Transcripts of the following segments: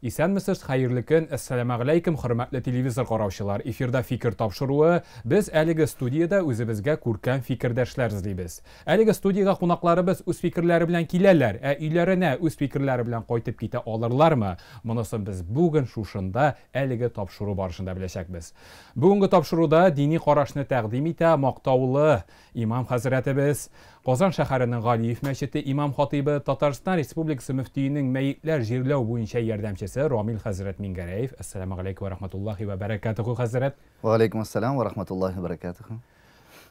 Исәнмесез, хәерле көн, әссәламәгаләйкем, хөрмәтле телевизор караучылар. Эфирда фикер тапшыруы. Без әлеге студиядә үзебезгә күркәм фикердәшләр эзлибез. Әлеге студиягә кунакларыбыз үз фикерләре белән киләләр, ә өйләренә үз фикерләре белән кайтып китә алырлармы? Монысын без бүген шушында әлеге тапшыру барышында беләчәкбез. Бүгенге тапшыруда дини карашны тәкъдим итә мактаулы имам хәзрәтебез, Казан шәһәренең Галиев мәчете имам-хатыйбы, Татарстан Республикасы мөфтиенең мәетләр җирләү буенча ярдәмчесе Рамил хәзрәт Мингәрәев. Әссәламү галәйкүм вә рахматуллаһи вә бәрәкәтүһү, хәзрәт. Вә галәйкүм әссәлам вә рахматуллаһи вә бәрәкәтүһү.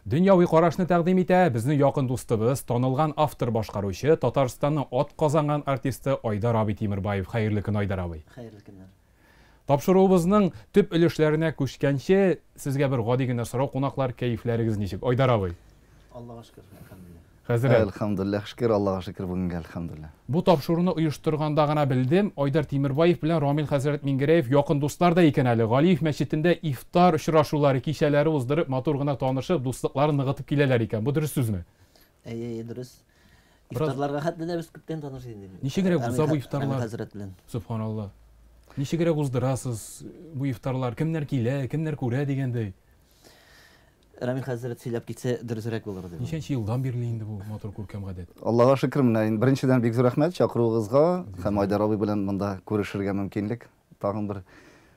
Дөньяви карашны тәкъдим итә безнең якын дустыбыз, танылган автор-башкаручы, Татарстанның атказанган артисты Айдар абый Тимербаев. Хәерле көн, Айдар абый. Хәерле көннәр. Тапшыруыбызның төп өлешләренә күчкәнче, сезгә бер гади генә сорау, кунаклар, кәефләрегез ничек? Айдар абый. Аллага шөкер, әлхәмдүлилләһ. Хәзрәт. Әлхәмдүлилләһ, шөкер, Аллага шөкер бүгенгә, әлхәмдүлилләһ. Бу тапшыруны оештырганда гына белдем, Айдар Тимербаев белән Рамил хәзрәт Мингәрәев якын дуслар да икән әле. Галиев мәчетендә ифтар очрашулары, кичәләре уздырып, матур гына танышып, дуслыкларын ныгытып киләләр икән. Бу дөрес сүзме? Әйе, әйе, дөрес. Ифтарларга хәтле дә без күптән таныш инде. Ничегрәк уза бу ифтарлар? Хәзрәт белән. Субханалла. Ничегрәк уздырасыз бу ифтарлар? Кемнәр килә, кемнәр күрә дигәндәй? Рамил хәзрәт сөйләп китсә дөресрәк булыр дип. Ничәнче елдан бирле инде бу матур күркәм гадәт? Аллага шөкер, менә инде беренчедән бик зур рәхмәт чакыруыгызга һәм Айдар абый белән монда күрешергә мөмкинлек тагын бер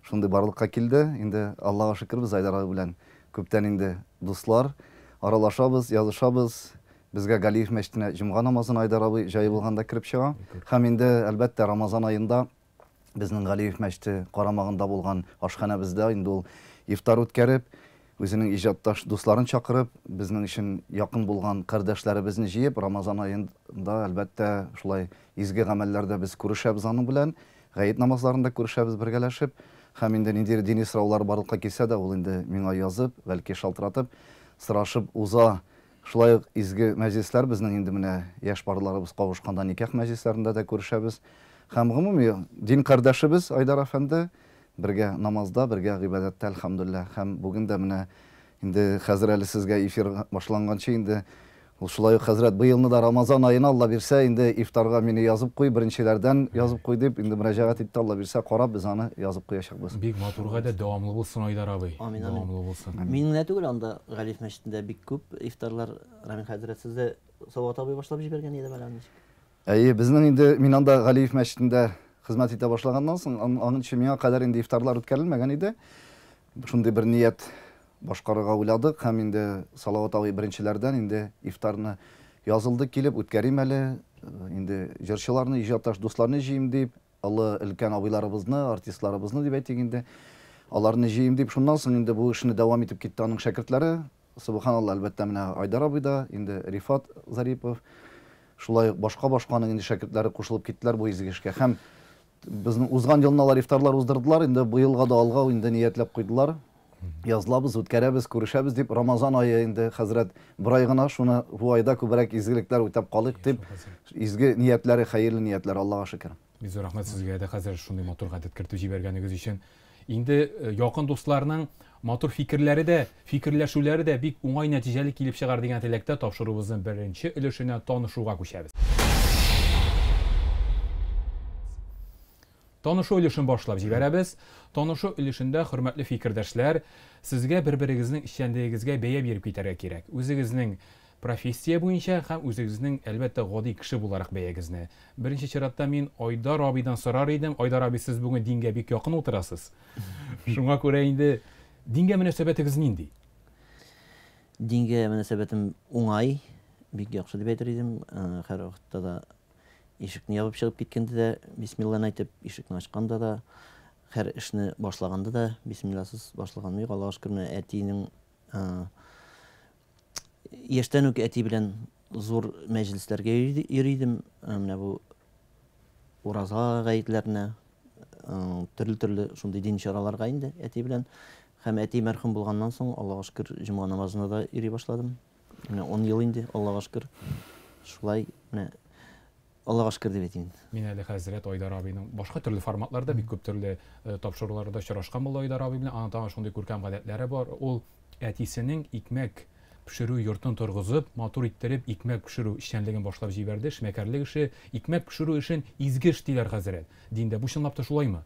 шундый барлыкка килде. Инде Аллага шөкер, без Айдар абый белән күптән инде дуслар, аралашабыз, язышабыз. Безгә Галиев мәчетенә җомга намазына Айдар абый җае булганда кереп чыга. Һәм инде, әлбәттә, Рамазан аенда безнең Галиев мәчете карамагында булган ашханәбездә инде ул ифтар үткәреп, үзенең иҗатташ дусларын чакырып, безнең өчен якын булган кардәшләребезне җыеп, Рамазан аенда, әлбәттә, шулай изге гамәлләрдә без күрешәбез аның белән, гает намазларында күрешәбез бергәләшеп. Һәм инде ниндидер дини сораулар барлыкка килсә дә, ул инде миңа язып, бәлки шалтыратып, сорашып уза. Шулай ук изге мәҗлесләр безнең инде менә яшь парларыбыз кавышканда никах мәҗлесләрендә дә күрешәбез. Һәм гомуми дин кардәшебез Айдар әфәнде, бергә намазда, бергә гыйбадәттә, әлхәмдүлилләһ. Һәм бүген дә менә инде хәзер әле сезгә эфир башланганчы инде ул шулай ук хәзрәт быелны да Рамазан аена Алла бирсә инде ифтарга мине язып куй, беренчеләрдән язып куй дип инде мөрәҗәгать итте, Алла бирсә карап без аны язып куячакбыз. Бик матур гадәт, дәвамлы булсын, Айдар абый. Амин, амин. Дәвамлы булсын. Мин генә түгел, анда Галиев мәчетендә бик күп ифтарлар Рамил хәзрәт сез дә Салават абый башлап җибәргән идеме әле аны ничек? Әйе, безнең инде мин анда Галиев мәчетендә хезмәт итә башлаганнан соң, аңынчы миңа кадәр инде ифтарлар үткәрелмәгән иде. Шундый бер ният башкарырга уйладык һәм инде Салават абый беренчеләрдән инде ифтарны язылды килеп, үткәрим әле, инде җырчыларны, иҗатташ дусларны җыйм дип, олы өлкән абыйларыбызны, артистларыбызны дип әйтик инде, аларны җыйм дип, шуннан соң инде бу эшне дәвам итеп китте аның шәкертләре. Сөбханалла, әлбәттә, менә Айдар абый да, инде Рифат Зарипов, шулай ук башка-башка аның инде шәкертләре кушылып киттеләр бу изге эшкә. Һәм безнең узган елны алар ифтарлар уздырдылар, инде быелга да алга инде ниятләп куйдылар. Язылабыз, үткәрәбез, күрешәбез дип, Рамазан ае инде, хәзрәт, бер ай гына, шуны бу айда күбрәк изгелекләр үтәп калыйк дип, изге ниятләре, хәерле ниятләре, Аллага шөкер. Бик зур рәхмәт сезгә дә хәзер шундый матур гадәт кертеп җибәргәнегез өчен. Инде якын дусларның матур фикерләре дә, фикерләшүләре дә бик уңай нәтиҗәле килеп чыгар дигән теләктә тапшыруыбызның беренче өлешенә танышуга күчәбез. Танышу өлешен башлап җибәрәбез. Танышу өлешендә, хөрмәтле фикердәшләр, сезгә бер-берегезнең эшчәнлегегезгә бәя биреп китәргә кирәк. Үзегезнең профессия буенча һәм үзегезнең, әлбәттә, гади кеше буларак бәягезне. Беренче чиратта мин Айдар абыйдан сорар идем. Айдар абый, сез бүген дингә бик якын утырасыз. Шуңа күрә инде дингә мөнәсәбәтегез нинди? Дингә мөнәсәбәтем уңай, бик яхшы дип әйтер идем. Һәрвакытта да ишекне ябып чыгып киткәндә дә бисмилланы әйтеп, ишекне ачканда да, һәр эшне башлаганда да бисмилласыз башлаганым юк. Аллага шөкер, менә әтинең яшьтән үк әти белән зур мәҗлесләргә йөри идем. Менә бу ураза гаетләренә, төрле-төрле шундый дин чараларга инде әти белән. Һәм әти мәрхүм булганнан соң, Аллага шөкер, җомга намазына да йөри башладым. Менә 10 ел инде, Аллага шөкер. Шулай, менә Аллага шөкер дип әйтим. Мин әле хәзрәт Айдар абыйның башка төрле форматларда, бик күп төрле тапшыруларда очрашкан булды Айдар абый белән. Аның тагын шундый күркәм гадәтләре бар. Ул әтисенең икмәк пешерү йортын торгызып, матур иттереп икмәк пешерү эшчәнлеген башлап җибәрде. Эшмәкәрлек эше, икмәк пешерү эшен изге эш диләр, хәзрәт. Диндә бу чынлап та шулаймы?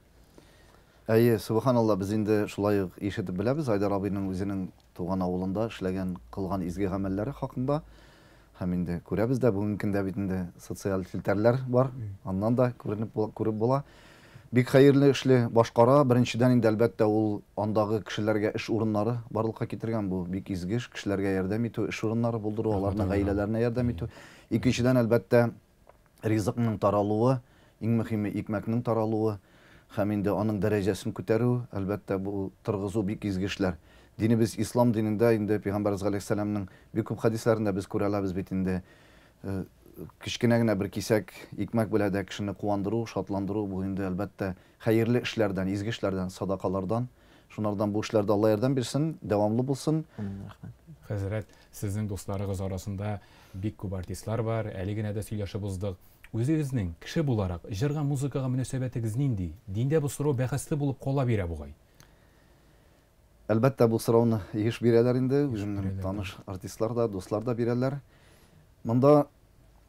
Әйе, субханалла, без инде шулай ук ишетеп беләбез Айдар абыйның үзенең туган авылында эшләгән, кылган изге гамәлләре хакында. Һәм инде күрәбез дә, бүгенге көндә бит инде социаль челтәрләр бар, аннан да күренеп күреп була. Бик хәерле эшле башкара. Беренчедән инде, әлбәттә, ул андагы кешеләргә эш урыннары барлыкка китергән. Бу бик изге эш, кешеләргә ярдәм итү, эш урыннары булдыру, аларның гаиләләренә ярдәм итү. Икенчедән, әлбәттә, ризыкның таралуы, иң мөһиме икмәкнең таралуы һәм инде аның дәрәҗәсен күтәрү, әлбәттә, бу торгызу бик изге эшләр. Динебез ислам динендә инде Пәйгамбәрбез галәйһиссәламнең бик күп хәдисләрендә без күрә алабыз бит инде, кечкенә генә бер кисәк икмәк белән дә кешене куандыру, шатландыру, бу инде, әлбәттә, хәерле эшләрдән, изге эшләрдән, садакалардан. Шунардан бу эшләрдә Алла ярдәм бирсен, дәвамлы булсын. Рәхмәт. Хәзрәт, сезнең дусларыгыз арасында бик күп артистлар бар, әле генә дә сөйләшеп уздык. Үзегезнең, кеше буларак, җырга, музыкага мөнәсәбәтегез нинди? Диндә бу сорау бәхәсле булып кала бирә бугай. Әлбәттә, бу сорауны еш бирәләр инде, үземнең таныш артистлар да, дуслар да бирәләр. Монда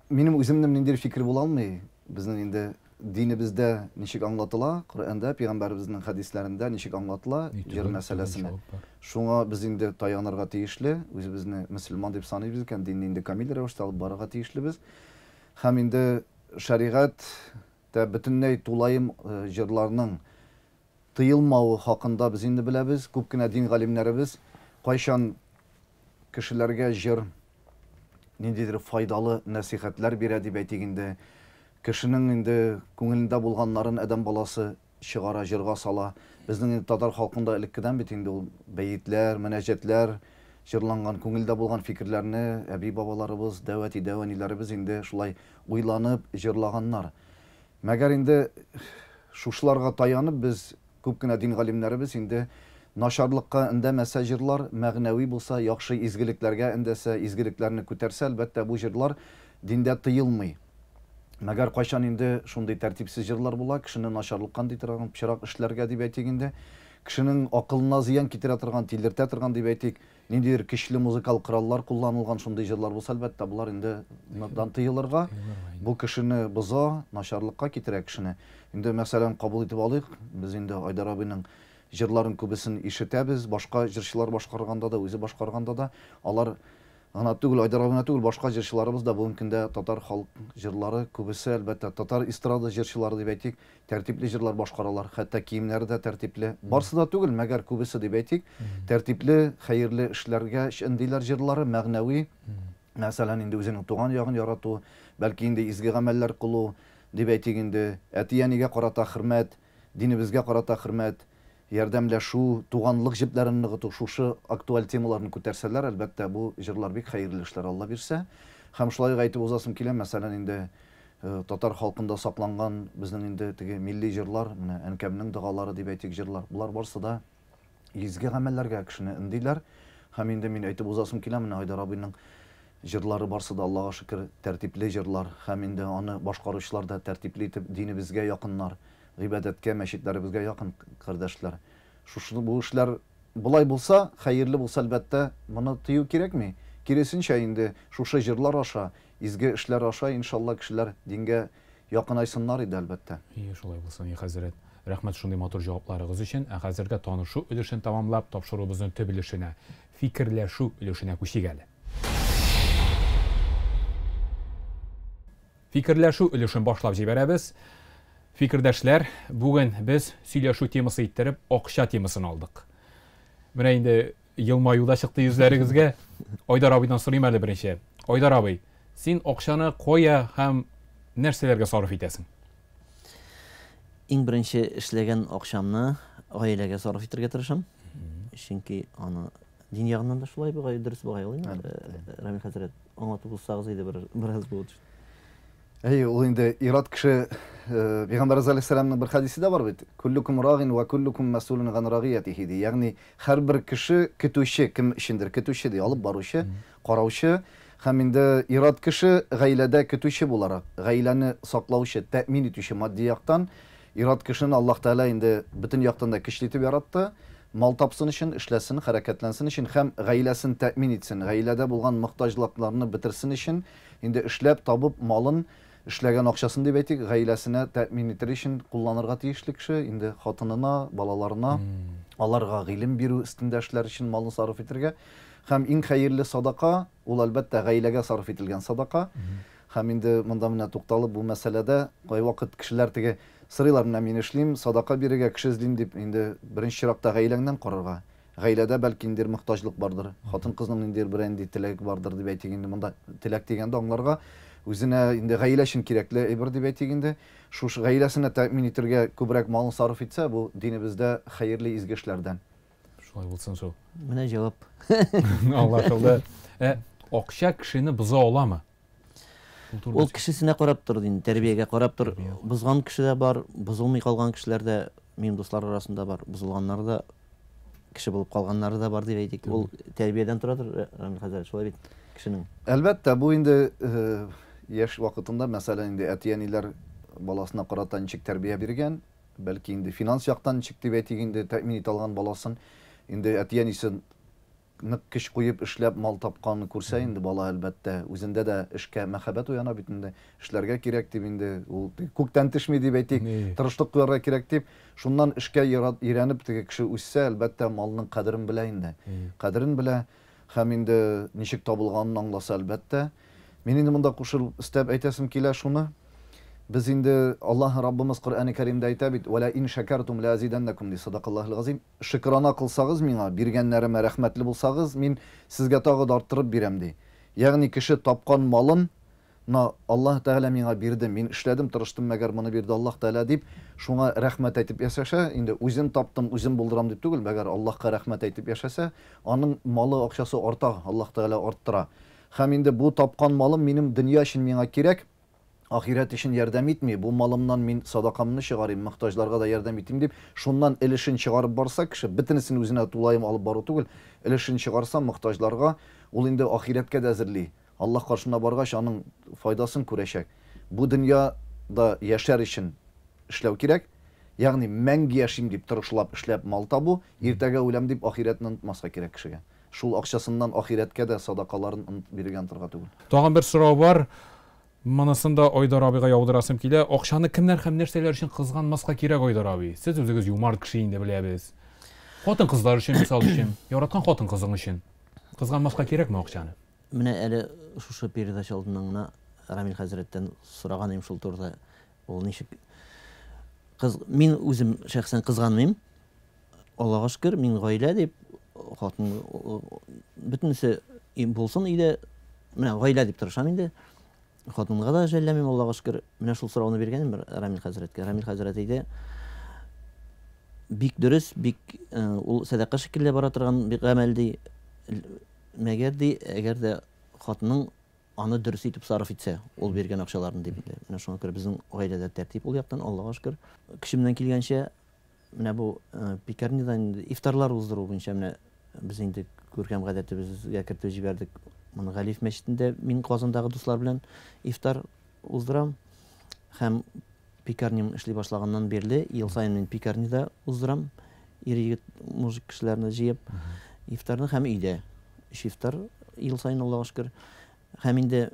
минем үземнең ниндидер фикер була алмый. Безнең инде динебездә ничек аңлатыла, Коръәндә, пәйгамбәребезнең хәдисләрендә ничек аңлатыла җыр мәсьәләсенә. Шуңа без инде таянырга тиешле, үзебезне мөселман дип саныйбыз икән, динне инде камил рәвештә алып барырга тиешлебез. Һәм инде шәригать тә бөтенләй тулаем җырларның тыелмавы хакында без инде беләбез. Күп кенә дин галимнәребез кайчан кешеләргә җыр ниндидер файдалы нәсихәтләр бирә дип әйтик инде, кешенең инде күңелендә булганнарын адәм баласы чыгара, җырга сала. Безнең инде татар халкында элеккедән бит инде ул бәетләр, мөнәҗәтләр җырланган, күңелдә булган фикерләрне әби-бабаларыбыз, дәү әти, дәү әниләребез инде шулай уйланып җырлаганнар. Мәгәр инде шушыларга таянып без, күп кенә дин галимнәребез инде начарлыкка өндәмәсә җырлар, мәгънәви булса, яхшы изгелекләргә өндәсә, изгелекләрне күтәрсә, әлбәттә, бу җырлар диндә тыелмый. Мәгәр кайчан инде шундый тәртипсез җырлар була, кешене начарлыкка өнди торган, пычрак эшләргә дип әйтик инде, кешенең акылына зыян китерә торган, тилертә торган дип әйтик, ниндидер көчле музыкаль кораллар кулланылган шундый җырлар булса, әлбәттә, болар инде ныдан тыелырга, бу кешене боза, начарлыкка китерә кешене. Инде, мәсәлән, кабул итеп алыйк, без инде Айдар абыйның җырларын күбесен ишетәбез, башка җырчылар башкарганда да, үзе башкарганда да, алар гына түгел, Айдар абый гына түгел, башка җырчыларыбыз да бүгенге көндә татар халык җырлары күбесе, әлбәттә, татар эстрада җырчылары дип әйтик, тәртипле җырлар башкаралар, хәтта киемнәре дә тәртипле. Барсы да түгел, мәгәр күбесе дип әйтик, тәртипле, хәерле эшләргә өндиләр җырлары, мәгънәви, мәсәлән, инде үзенең туган ягын ярату, бәлки инде изге гамәлләр кылу дип әйтик инде, әти-әнигә карата хөрмәт, динебезгә карата хөрмәт, ярдәмләшү, туганлык җепләрен ныгыту, шушы актуаль темаларны күтәрсәләр, әлбәттә, бу җырлар бик хәерле эшләр, Алла бирсә. Һәм шулай ук әйтеп узасым килә, мәсәлән, инде татар халкында сакланган безнең инде теге милли җырлар, менә әнкәмнең догалары дип әйтик җырлар, болар барсы да изге гамәлләргә кешене өндиләр. Һәм инде мин әйтеп узасым килә, менә Айдар абыйның җырлары барсы да, Аллага шөкер, тәртипле җырлар, һәм инде аны башкаручылар да тәртипле итеп динебезгә якыннар, гыйбадәткә, мәчетләребезгә якын кардәшләр. Шушы бу эшләр болай булса, хәерле булса, әлбәттә, моны тыю кирәкми. Киресенчә инде шушы җырлар аша, изге эшләр аша, иншалла, кешеләр дингә якынайсыннар иде, әлбәттә. Ие, шулай булсын, и хәзрәт. Рәхмәт шундый матур җавапларыгыз өчен. Ә хәзергә танышу өлешен тәмамлап, тапшыруыбызның төп өлешенә, фикерләшү өлешенә күчик әле. Фикерләшү өлешен башлап җибәрәбез. Фикердәшләр, бүген без сөйләшү темасы иттереп акча темасын алдык. Менә инде елмаю да чыкты йөзләрегезгә. Айдар абыйдан сорыйм әле беренче. Айдар абый, син акчаны кая һәм нәрсәләргә сарыф итәсең? Иң беренче эшләгән акчамны гаиләгә сарыф итәргә тырышам. Чөнки аны дин ягыннан да шулай бугай, дөрес бугай ул инде. Рамил хәзрәт, аңлатып узсагыз иде бераз бу. Әй, ул инде ир-ат кеше, Пәйгамбәребез алейһиссәламның бер хәдисе дә бар бит. Куллукум рагин ва куллукум мәсулун ган рагиятихи ди. Ягъни һәрбер кеше көтүче, кем өчендер көтүче ди, алып баручы, караучы. Һәм инде ир-ат кеше гаиләдә көтүче буларак, гаиләне саклаучы, тәэмин итүче матди яктан ир-ат кешене Аллаһ Тәгалә инде бөтен яктан да көчле итеп яратты. Мал тапсын өчен, эшләсен, хәрәкәтләнсен өчен һәм гаиләсен тәэмин итсен, гаиләдә булган мохтаҗлыкларны бетерсен өчен, инде эшләп, табып, малын, эшләгән акчасын дип әйтик, гаиләсенә тәэмин итер өчен кулланырга тиешле кеше, инде хатынына, балаларына, аларга гыйлем бирү өстендә эшләр өчен малны сарыф итергә. Һәм иң хәерле садака, ул, әлбәттә, гаиләгә сарыф ителгән садака. Һәм инде монда менә тукталып бу мәсьәләдә кайвакыт кешеләр теге сорыйлар, менә мин эшлим, садака бирергә кеше эзлим дип, инде беренче чиратта гаиләңнән карарга. Гаиләдә бәлки ниндидер мохтаҗлык бардыр, хатын-кызның ниндидер берәр нинди теләге бардыр дип әйтик инде, монда теләк дигәндә аңларга, үзенә инде гаилә өчен кирәкле әйбер дип әйтик инде, шушы гаиләсенә тәэмин итергә күбрәк малын сарыф итсә, бу динебездә хәерле изге эшләрдән. Шулай булсын шул. Менә җавап. Аңлашылды. Ә акча кешене боза аламы? Ул кешесенә карап тор, инде тәрбиягә карап тор. Бозган кеше дә бар, бозылмый калган кешеләр дә минем дуслар арасында бар. Бозылганнары да, кеше булып калганнары да бар дип әйтик. Ул тәрбиядән торадыр, Рамил хәзрәт, шулай бит кешенең. Әлбәттә, бу инде яшь вакытында, мәсәлән, инде әти-әниләр баласына карата ничек тәрбия биргән, бәлки инде финанс яктан ничек дип әйтик инде тәэмин итә алган баласын, инде әти-әнисе нык көч куеп эшләп мал тапканын күрсә инде бала, әлбәттә, үзендә дә эшкә мәхәббәт уяна бит инде, эшләргә кирәк дип инде, ул күктән төшми дип әйтик, тырышлык куярга кирәк дип, шуннан эшкә өйрәнеп теге кеше үссә, әлбәттә, малның кадерен белә инде. Кадерен белә һәм инде ничек табылганын аңласа, әлбәттә. Мин инде монда кушылып өстәп әйтәсем килә шуны. Без инде Аллаһ Раббымыз Коръәни Кәримдә әйтә бит, "Вә лә ин шәкәртум лә азидәннәкум" ди, садакаллаһул газыйм. Шөкрана кылсагыз миңа, биргәннәремә рәхмәтле булсагыз, мин сезгә тагы да арттырып бирәм, ди. Ягъни кеше тапкан малын, на Аллаһ Тәгалә миңа бирде, мин эшләдем, тырыштым, мәгәр моны бирде Аллаһ Тәгалә дип, шуңа рәхмәт әйтеп яшәсә, инде үзем таптым, үзем булдырам дип түгел, мәгәр Аллаһка рәхмәт әйтеп яшәсә, аның малы, акчасы арта, Аллаһ Тәгалә арттыра. Һәм инде бу тапкан малым минем дөнья өчен миңа кирәк, ахирәт өчен ярдәм итми, бу малымнан мин садакамны чыгарыйм, мохтаҗларга да ярдәм итим дип, шуннан өлешен чыгарып барса кеше, бөтенесен үзенә тулаем алып бару түгел, өлешен чыгарса мохтаҗларга, ул инде ахирәткә дә әзерли. Аллаһ каршына баргач, аның файдасын күрәчәк. Бу дөньяда яшәр өчен эшләү кирәк, ягъни мәңге яшим дип тырышлап эшләп мал табу, иртәгә үләм дип ахирәтне онытмаска кирәк кешегә. Шул акчасыннан ахирәткә дә садакаларын онытып бирергә онытырга түгел. Тагын бер сорау бар. Монысын да Айдар абыйга яудырасым килә. Акчаны кемнәр һәм нәрсәләр өчен кызганмаска кирәк, Айдар абый? Сез үзегез юмарт кеше инде, беләбез. Хатын-кызлар өчен, мисал өчен, яраткан хатын-кызың өчен кызганмаска кирәкме акчаны? Менә әле шушы передача алдыннан гына Рамил хәзрәттән сораган идем шул турыда. Ул ничек кыз мин үзем шәхсән кызганмыйм. Аллага шөкер, мин гаилә дип, хатын бөтенесе булсын өйдә. Менә гаилә дип тырышам инде. Хатынга да жәлләмим, Аллага шөкер. Менә шул сорауны биргән идем Рамил хәзрәткә. Рамил хәзрәт әйтә, бик дөрес, бик ул сәдака шикелле бара торган бик гамәл ди. Мәгәр ди, әгәр дә хатының аны дөрес итеп сарыф итсә, ул биргән акчаларын дип инде. Менә шуңа күрә безнең гаиләдә тәртип ул яктан, Аллага шөкер. Көчемнән килгәнчә Менә бу пекарняда инде ифтарлар уздыру буенча менә без инде күркәм гадәтебезгә кертеп җибәрдек. Моны Галиев мәчетендә мин Казандагы дуслар белән ифтар уздырам. Һәм пекарням эшли башлаганнан бирле ел саен мин пекарняда уздырам. Ир-егет, мужик кешеләрне җыеп ифтарны һәм өйдә. Өч ифтар ел саен, Аллага шөкер. Һәм инде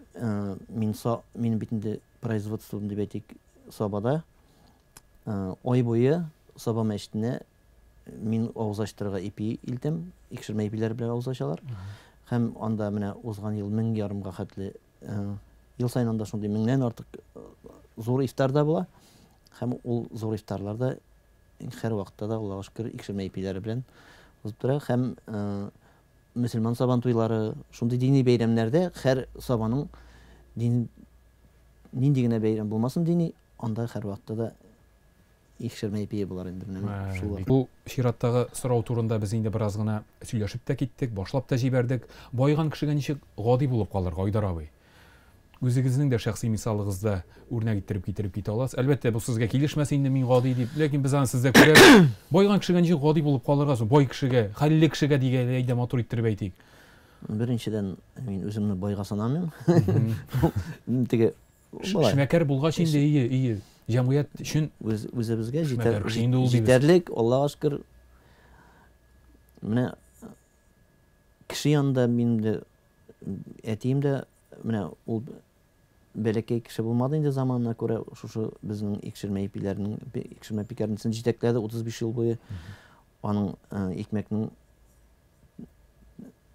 мин мин бит инде производством дип әйтик, Сабада. Ай буе Саба мәчетенә мин авыз ачтырырга ипи илтәм, икшермә ипиләр белән авыз ачалар. Һәм анда менә узган ел 1000 ярымга хәтле, ел саен анда шундый меңнән артык зур ифтар да була. Һәм ул зур ифтарларда һәр вакытта да, Аллага шөкер, икшермә ипиләре белән узып тора. Һәм мөселман сабан туйлары, шундый дини бәйрәмнәрдә һәр Сабаның дин нинди генә бәйрәм булмасын дини, Анда һәрвакытта да икшермә ипие булар инде менә шул вакыт. Бу чираттагы сорау турында без инде бераз гына сөйләшеп тә киттек, башлап та җибәрдек. Баеган кешегә ничек гади булып калырга, Айдар абый? Үзегезнең дә шәхси мисалыгызда үрнәк иттереп китереп китә аласыз. Әлбәттә, бу сезгә килешмәс инде, мин гади дип, ләкин без аны сездә күрәбез. Баеган кешегә ничек гади булып калырга соң? Бай кешегә, хәлле кешегә дигән, әйдә матур иттереп әйтик. Беренчедән, мин үземне байга санамыйм. Теге Эшмәкәр булгач инде, ие, ие. Җәмгыять өчен үзебезгә җитәрлек, Аллага шөкер. Менә кеше янында минем дә әтием дә менә ул бәләкәй кеше булмады инде заманына күрә, шушы безнең Икшермә ипиләренең, Икшермә пекарнясын җитәкләде 35 ел буе. Аның икмәкнең,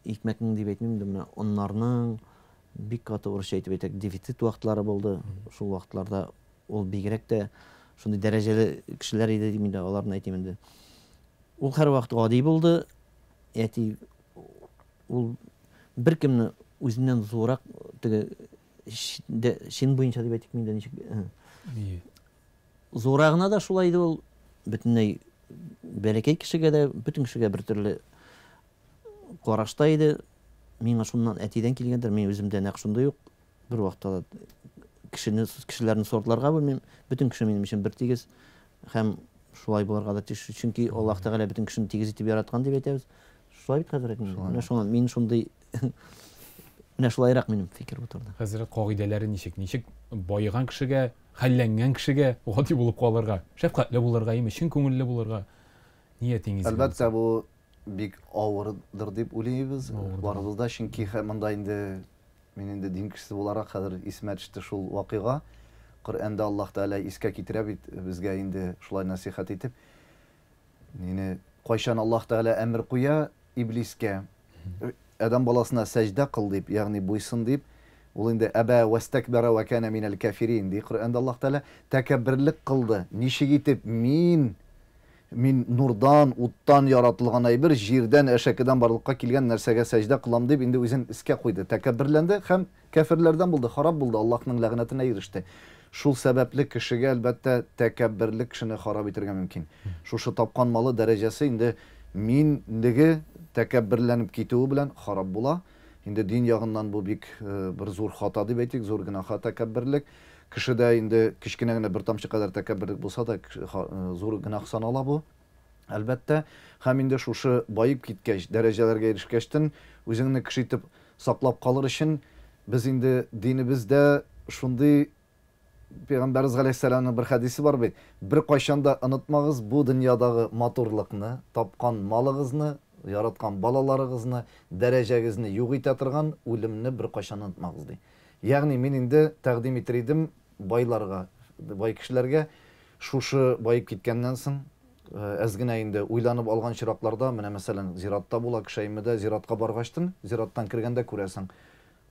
икмәкнең дип әйтмим инде, менә оннарның бик каты урысча әйтеп әйтәк, дефицит вакытлары булды. Шул вакытларда ул бигрәк тә шундый дәрәҗәле кешеләр иде дим инде, аларны әйтим инде. Ул һәрвакыт гади булды. Әти ул беркемне үзеннән зуррак теге чин буенча дип әйтик инде ничек. Зуррагына да шулай иде ул. Бөтенләй бәләкәй кешегә дә, бөтен кешегә бер төрле карашта иде. Миңа шуннан әтидән килгәндер, мин үзем дә нәкъ шундый ук. Бер вакытта да кешене, кешеләрне сортларга бүлмим. Бөтен кеше минем өчен бер тигез. Һәм шулай булырга да тиеш. Чөнки Аллаһ Тәгалә бөтен кешене тигез итеп яраткан дип әйтәбез. Шулай бит, хәзрәт? Менә шуңа мин шундый менә шулайрак минем фикер бу турыда. Хәзрәт, кагыйдәләре ничек? Ничек баеган кешегә, хәлләнгән кешегә гади булып калырга, шәфкатьле булырга, име, чын күңелле булырга? Ниятең изге. Әлбәттә, бу бик авырдыр дип уйлыйбыз барыбыз да, чөнки монда инде мин инде дин кешесе буларак хәзер исемә төште шул вакыйга. Коръәндә Аллаһ Тәгалә искә китерә бит безгә инде шулай насыйхәт итеп. Нине кайчан Аллаһ Тәгалә әмер куя иблискә, Адәм баласына сәҗдә кыл дип, ягъни буйсын дип, ул инде әбә вәстәкбәрә вә кана минәл кафирин ди Коръәндә Аллаһ Тәгалә, тәкәбберлек кылды. Ничек итеп мин Мин нурдан, уттан яратылган әйбер, җирдән, әшәкедән барлыкка килгән нәрсәгә сәҗдә кылам дип, инде үзен искә куйды. Тәкәбберләнде һәм кяферләрдән булды, харап булды, Аллаһның ләгънәтенә иреште. Шул сәбәпле кешегә, әлбәттә, тәкәбберлек кешене харап итәргә мөмкин. Шушы тапкан малы, дәрәҗәсе инде мин леге, тәкәбберләнеп китүе белән харап була. Инде дин ягыннан бу бик бер зур хата дип әйтик, зур гөнаһка тәкәбберлек. Кешедә инде кечкенә генә бер тамчы кадәр тәкәбберлек булса да, зур гөнаһ санала бу, әлбәттә. Һәм инде шушы баеп киткәч, дәрәҗәләргә ирешкәчтен, үзеңне кеше итеп саклап калыр өчен, без инде динебездә шундый Пәйгамбәребез галәйһиссәламның бер хәдисе бар бит, Беркайчан да онытмагыз бу дөньядагы матурлыкны, тапкан малыгызны, яраткан балаларыгызны, дәрәҗәгезне юк итә торган үлемне беркайчан онытмагыз, ди. Ягъни мин инде тәкъдим итер идем байларга, бай кешеләргә, шушы баеп киткәннән соң, әз генә инде уйланып алган чиракларда, менә мәсәлән, зиратта була кеше әйме дә, зиратка баргачтын, зираттан кергәндә күрәсең,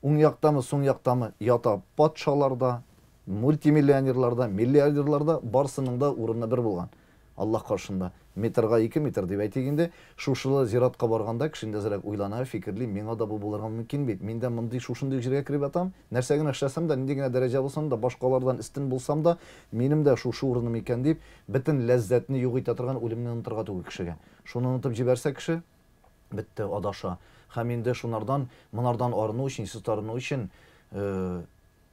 уң яктамы, суң яктамы ята патшалар да, мультимиллионерлар да, миллиардерлар да, барсының да урыны бер булган. Аллаһ каршында. Метрга 2 метр дип әйтик инде. Шушылы зиратка барганда кеше инде әзрәк уйлана, фикерли, миңа да бу булырга мөмкин бит. Мин дә мондый шушындый җиргә кереп ятам. Нәрсә генә эшләсәм дә, нинди генә дәрәҗә булсам да, башкалардан өстен булсам да, минем дә шушы урыным икән дип, бөтен ләззәтне юк итә торган үлемне онытырга түгел кешегә. Шуны онытып җибәрсә кеше, бетте, адаша. Һәм инде шунардан, монардан арыну өчен, чистарыну өчен,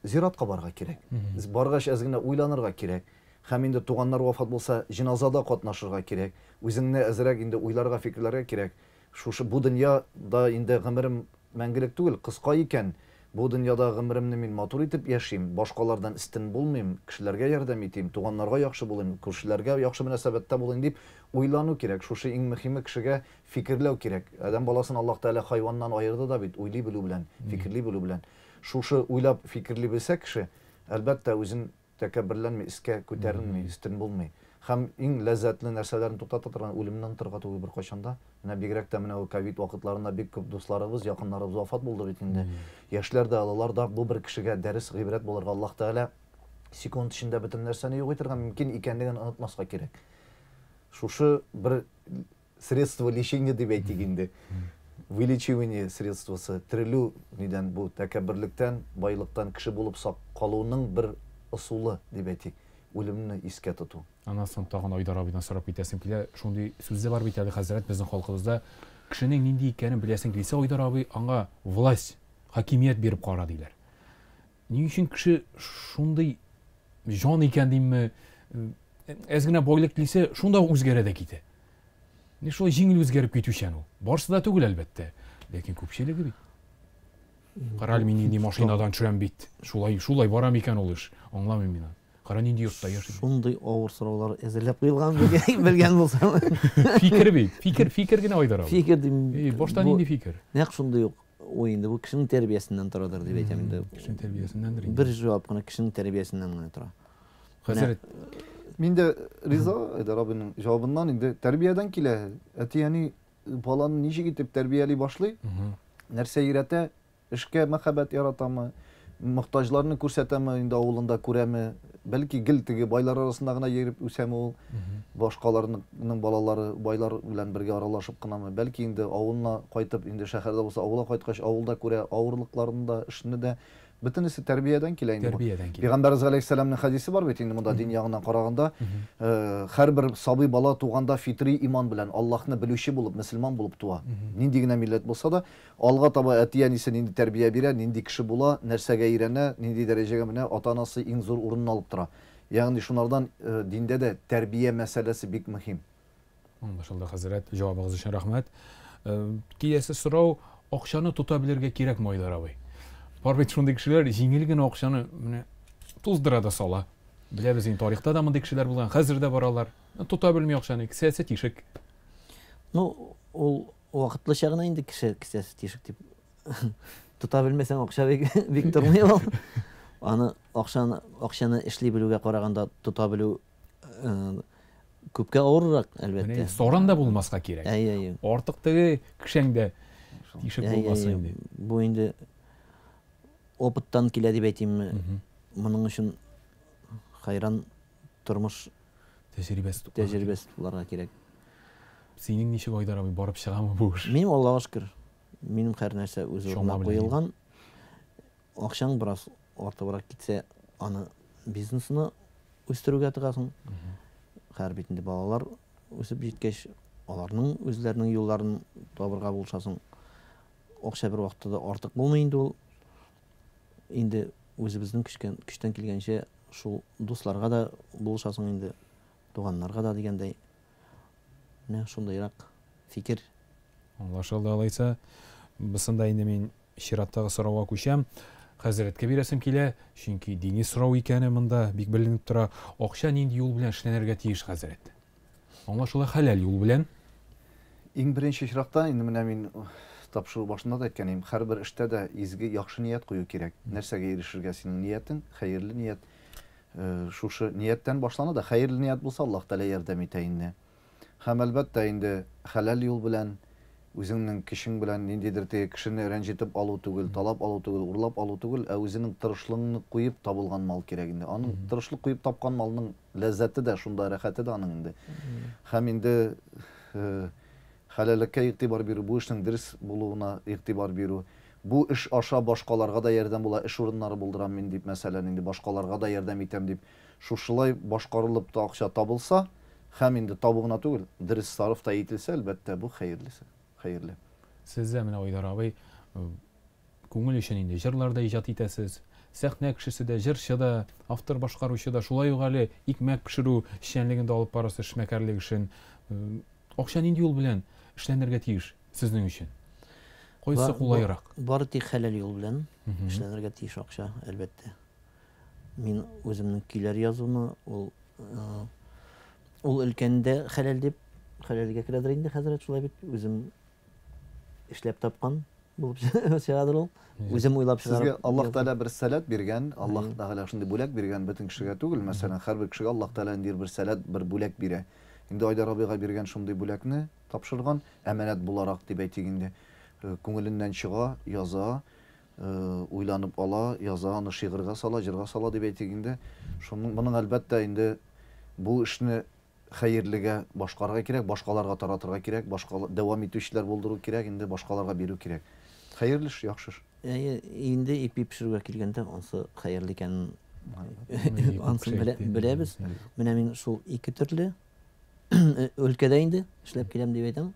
зиратка барырга кирәк. Баргач әз генә уйланырга кирәк. Һәм инде туганнар вафат булса, җеназада катнашырга кирәк. Үзеңне әзрәк инде уйларга, фикерләргә кирәк. Шушы бу дөньяда инде гомерем мәңгелек түгел, кыска икән. Бу дөньяда гомеремне мин матур итеп яшим, башкалардан өстен булмыйм, кешеләргә ярдәм итим, туганнарга яхшы булыйм, күршеләргә яхшы мөнәсәбәттә булыйм дип уйлану кирәк. Шушы иң мөһиме кешегә фикерләү кирәк. Адәм баласын Аллаһ Тәгалә хайваннан аерды да бит, уйлый белү белән, фикерли белү белән. Шушы уйлап фикерли белсә кеше, әлбәттә, үзен тәкәбберләнми, өскә күтәрелми, өстен булмый. Һәм иң ләззәтле нәрсәләрен туктата торган үлемне онытырга түгел беркайчан да. Менә бигрәк тә менә ул ковид вакытларында бик күп дусларыбыз, якыннарыбыз вафат булды бит инде. Яшьләр дә, олылар да бу бер кешегә дәрес, гыйбрәт булырга Аллаһ Тәгалә секунд эчендә бөтен нәрсәне юк итәргә мөмкин икәнлеген онытмаска кирәк. Шушы бер средство лечения дип әйтик инде. Вылечивание средствосы, терелү нидән бу тәкәбберлектән, байлыктан кеше булып сак калуның бер ысулы дип әйтик. Үлемне искә тоту. Аннан соң тагын Айдар абыйдан сорап китәсем килә. Шундый сүз дә бар бит әле, хәзрәт, безнең халкыбызда. Кешенең нинди икәнен беләсең килсә, Айдар абый, аңа власть, хакимият биреп кара диләр. Ни өчен кеше шундый җан икән димме, әз генә байлык килсә, шунда ук үзгәрә дә китә. Ни шулай җиңел үзгәреп китүчән ул. Барсы да түгел, әлбәттә. Ләкин күпчелеге бит. Карале, мин нинди машинадан төшәм бит. Шулай, шулай бара микән ул эш? Аңламыйм мин аны. Кара нинди йортта яши. Шундый авыр сораулар әзерләп куелган белгән булсам. Фикер бит. Фикер, фикер генә Айдар абый. Фикер дим. Башта нинди фикер? Нәкъ шундый ук уй инде. Бу кешенең тәрбиясеннән торадыр дип әйтәм инде. Кешенең тәрбиясеннәндер инде. Бер җавап кына кешенең тәрбиясеннән генә тора. Хәзер мин дә риза Айдар абыйның җавабыннан инде тәрбиядән килә. Әти-әни баланы ничек итеп тәрбияли башлый, нәрсә өйрәтә, эшкә мәхәббәт яратамы, мохтаҗларны күрсәтәме, инде авылында күрәме, бәлки гел теге байлар арасында гына йөреп үсәме ул, башкаларның балалары байлар белән бергә аралашып кынамы, бәлки инде авылына кайтып, инде шәһәрдә булса, авылга кайткач, авылда күрә авырлыкларны да, эшне дә. Бөтенесе тәрбиядән килә инде. Тәрбиядән килә. Пәйгамбәребез галәйһиссәламнең хәдисе бар бит инде монда дин ягыннан караганда, һәрбер сабый бала туганда фитри иман белән, Аллаһны белүче булып, мөселман булып туа. Нинди генә милләт булса да, алга таба әти-әнисе нинди тәрбия бирә, нинди кеше була, нәрсәгә өйрәнә, нинди дәрәҗәгә менә, ата-анасы иң зур урынны алып тора. Ягъни шунардан диндә дә тәрбия мәсьәләсе бик мөһим. Аңлашылды, хәзрәт, җавабыгыз өчен рәхмәт. Киләсе сорау, акчаны тота белергә кирәкме, Айдар абый? Бар бит шундый кешеләр, җиңел генә акчаны менә туздыра да сала. Беләбез инде, тарихта да мондый кешеләр булган, хәзер дә бар алар. Тота белми акчаны, кесәсе тишек. Ну, ул вакытлыча гына инде кеше кесәсе тишек дип тота белмәсәң, акча бик, бик тормый ул. Аны акчаны, акчаны эшли белүгә караганда тота белү күпкә авыррак, әлбәттә. Саран да булмаска кирәк. Әйе, әйе. Артык теге кешәң дә тишек булмасын инде. Бу инде опыттан килә дип әйтимме? Моның өчен хайран тормыш тәҗрибәсе тәҗрибәсе тупларга кирәк. Синең ничек, Айдар абый, барып чыгамы бу эш? Минем Аллага шөкер. Минем һәр нәрсә үз урынына куелган. Акчаң бераз артыбрак китсә, аны бизнесны үстерүгә тыгасың. Хәер бит инде балалар үсеп җиткәч, аларның үзләренең юлларын табырга булышасың. Акча бер вакытта да артык булмый инде ул. Инде үзебезнең көчкән, көчтән килгәнчә шул дусларга да булышасың инде, туганнарга да дигәндәй. Менә шундыйрак фикер. Аңлашылды алайса. Бусында инде мин чираттагы сорауга күчәм. Хәзрәткә бирәсем килә, чөнки дини сорау икәне монда бик беленеп тора. Акча нинди юл белән эшләнергә тиеш, хәзрәт? Аңлашыла, хәләл юл белән. Иң беренче очракта, инде менә мин тапшыру башында да әйткән идем, һәрбер эштә дә изге, яхшы ният кую кирәк. Нәрсәгә ирешергә синең ниятең, хәерле ният. Шушы нияттән башлана да, хәерле ният булса, Аллаһ Тәгалә ярдәм итә инде. Һәм әлбәттә инде хәләл юл белән, үзеңнең көчең белән ниндидер теге кешене рәнҗетеп алу түгел, талап алу түгел, урлап алу түгел, ә үзенең тырышлыгыңны куеп табылган мал кирәк инде. Аның тырышлык куеп тапкан малның ләззәте дә шунда, рәхәте дә аның инде. Һәм инде хәләллеккә игътибар бирү, бу эшнең дөрес булуына игътибар бирү, бу эш аша башкаларга да ярдәм була, эш урыннары булдырам мин дип, мәсәлән, инде башкаларга да ярдәм итәм дип, шушылай башкарылып та акча табылса, һәм инде табу гына түгел, дөрес сарыф та ителсә, әлбәттә, бу хәерлесе, хәерле. Сез дә менә, Айдар абый, күңел өчен инде җырлар да иҗат итәсез. Сәхнә кешесе дә, җырчы да, автор башкаручы да, шулай ук әле икмәк пешерү эшчәнлеген дә алып барасыз, эшмәкәрлек эшен. Акча нинди юл белән эшләнергә тиеш сезнең өчен? Кайсы кулайрак? Бары тик хәләл юл белән эшләнергә тиеш акча, әлбәттә. Мин үземнең көйләр язуны, ул ул өлкәндә хәләл дип, хәләлгә керәдер инде хәзрәт, шулай бит, үзем эшләп тапкан булып чыгадыр ул. Үзем уйлап чыгарып. Сезгә Аллаһ Тәгалә бер сәләт биргән, Аллаһ Тәгалә шундый бүләк биргән, бөтен кешегә түгел, мәсәлән, һәрбер кешегә Аллаһ Тәгалә ниндидер бер сәләт, бер бүләк бирә. Инде Айдар абыйга биргән шундый бүләкне тапшырган, әманәт буларак дип әйтик инде. Күңеленнән чыга, яза, уйланып ала, яза, аны шигырьгә сала, җырга сала дип әйтик инде. Шуның, моның әлбәттә инде бу эшне хәерлегә башкарырга кирәк, башкаларга таратырга кирәк, башка дәвам итүчеләр булдыру кирәк, инде башкаларга бирү кирәк. Хәерле эш, яхшы эш. Әйе, инде ипи пешерүгә килгәндә, ансы хәерле икәнен ансын беләбез. Менә мин шул ике төрле өлкәдә инде эшләп киләм дип әйтәм.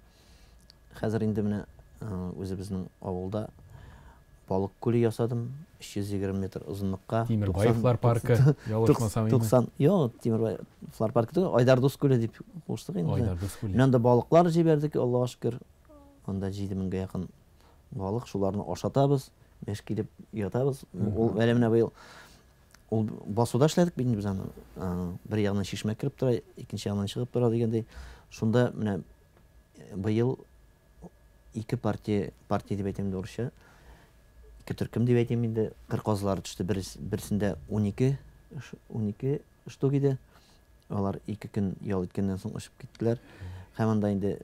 Хәзер инде менә үзебезнең авылда балык күле ясадым, 320 метр озынлыкка. Тимербаевлар паркы, ялгышмасам инде. 90, юк, Тимербаевлар паркы түгел, Айдардус күле дип куштык инде. Айдардус күле. Менә анда балыклар җибәрдек, Аллага шөкер. Анда 7000гә якын балык, шуларны ашатабыз, мәш килеп ятабыз. Ул әле менә быел Ул басуда эшләдек бит инде без аны. Бер ягыннан чишмә кереп тора, икенче ягыннан чыгып тора дигәндәй. Шунда менә быел ике партия, партия дип әйтәм инде урысча, ике төркем дип әйтим инде, кыр казлары төште. Берсендә 12, 12 штук иде. Алар ике көн ял иткәннән соң очып киттеләр. Һәм анда инде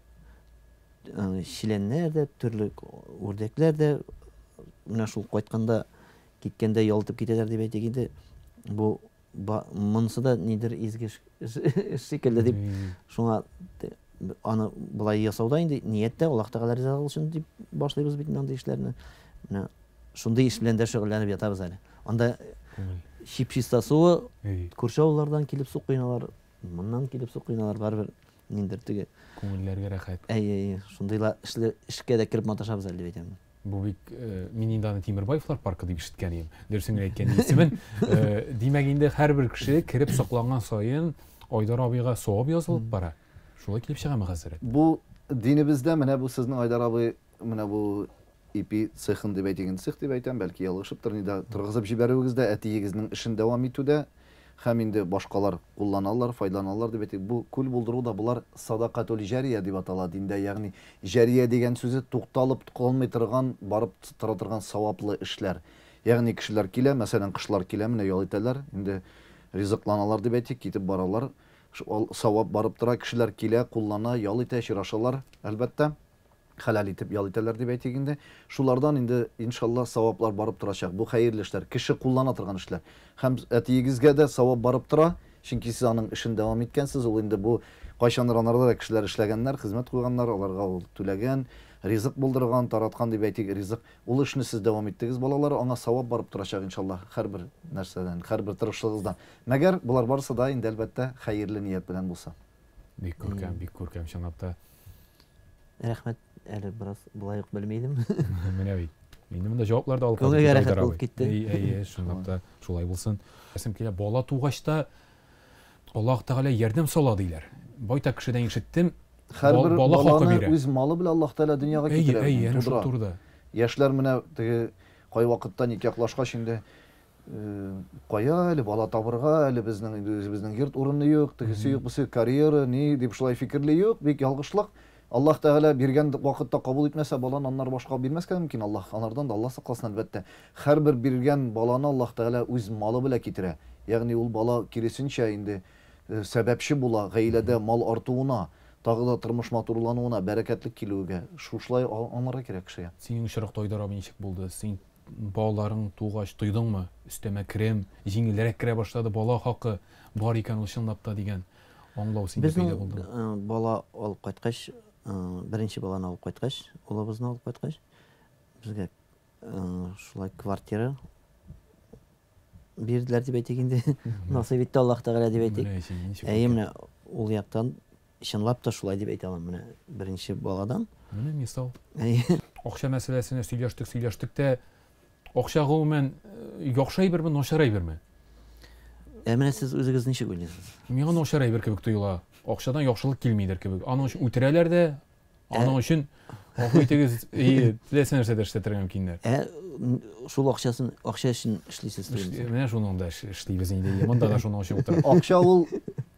челәннәр дә, төрле үрдәкләр дә менә шул кайтканда, киткәндә ял итеп китәләр дип әйтик инде. Бу монысы да нидер изге эш шикелле дип, шуңа аны болай ясауда инде ният тә Аллаһ Тәгалә ризалыгы өчен дип башлыйбыз бит андый эшләрне. Менә шундый эш белән дә шөгыльләнеп ятабыз әле. Анда чип-чиста суы, күрше авыллардан килеп су коеналар, моннан килеп су коеналар, барыбер ниндер теге. Күңелләргә рәхәт. Әйе, әйе, шундыйла эшкә дә кереп маташабыз әле дип әйтәм. Бу бик э, мин инде аны Тимербаевлар паркы дип ишеткән идем. Дөресен генә әйткәндә исемен. Э, димәк, инде һәрбер кеше кереп сокланган саен Айдар абыйга савап язылып бара. Шулай килеп чыгамы хәзрәт? Бу динебездә менә бу сезнең Айдар абый менә бу ипи цехын дип әйтик инде, цех дип әйтәм, бәлки ялгышыптыр, ни дә торгызып җибәрүегез дә әтиегезнең эшен дәвам итүдә һәм инде башкалар кулланалар, файдаланалар дип әйтик, бу күл булдыру да болар садакатул җәрия дип атала диндә, ягъни җәрия дигән сүзе тукталып калмый торган, барып тора торган саваплы эшләр. Ягъни кешеләр килә, мәсәлән, кошлар килә, менә ял итәләр, инде ризыкланалар дип әйтик, китеп баралар, савап барып тора, кешеләр килә, куллана, ял итә, очрашалар, әлбәттә. Хәләл итеп ял итәләр дип әйтик инде. Шулардан инде, иншалла, саваплар барып торачак. Бу хәерле эшләр, кеше куллана торган эшләр. Һәм әтиегезгә дә савап барып тора, чөнки сез аның эшен дәвам иткәнсез. Ул инде бу кайчандыр анарда да кешеләр эшләгәннәр, хезмәт куйганнар, аларга ул түләгән, ризык булдырган, тараткан дип әйтик, ризык. Ул эшне сез дәвам иттегез, балалар, аңа савап барып торачак, иншалла, һәрбер нәрсәдән, һәрбер тырышлыгыгыздан. Мәгәр болар барысы да инде, әлбәттә, хәерле ният белән булса. Бик күркәм, бик күркәм, чынлап та. Рәхмәт, әле бераз болай ук белми идем. Менә бит. Инде монда җаваплар да алып Күңелгә рәхәт булып китте. Әй, әй, чынлап та шулай булсын. Әсем килә, бала тугач та Аллаһ Тәгалә ярдәм сала диләр. Байтак кешедән ишеттем. Һәрбер баланы үз малы белән Аллаһ Тәгалә дөньяга китерә. Әй, әй, шул турыда. Яшьләр менә теге кайвакытта никахлашкач инде кая әле бала табырга, әле безнең инде үзебезнең йорт урыны юк, тегесе юк, бусы карьера, ни дип шулай фикерли юк, бик ялгышлык. Аллаһ Тәгалә биргән вакытта кабул итмәсә, баланы аннары башка бирмәскә мөмкин Аллаһ. Анардан да Аллаһ сакласын, әлбәттә. Һәрбер биргән баланы Аллаһ Тәгалә үз малы белән китерә. Ягъни ул бала киресенчә инде сәбәпче була гаиләдә мал артуына, тагы да тормыш матурлануына, бәрәкәтлек килүгә. Шушылай аңларга кирәк кешегә. Синең очракта Айдар абый ничек булды? Син балаларың тугач тойдыңмы? Өстәмә керем, җиңелрәк керә башлады, бала хакы бар икән ул чынлап та дигән аңлау синдә пәйда булдымы? Безнең бала алып кайткач, беренче баланы алып кайткач, улыбызны алып кайткач, безгә шулай квартира бирделәр дип әйтик инде. Насыйп итте Аллаһ Тәгалә дип әйтик. Әйе, менә ул яктан чынлап та шулай дип әйтә алам. Менә беренче баладан. Менә мисал. Акча мәсьәләсенә сөйләштек, сөйләштек тә, акча гомумән яхшы әйберме, начар әйберме? Ә менә сез үзегез ничек уйлыйсыз? Миңа начар әйбер кебек тоела. Акчадан яхшылык килмидер кебек. Аның өчен үтерәләр дә, аның өчен гафу итегез, теләсә нәрсә дә эшләтергә мөмкиннәр. Ә шул акчасын акча өчен эшлисез түгелме? Менә шуның да эшлибез инде. Монда да шуның өчен утырып. Акча ул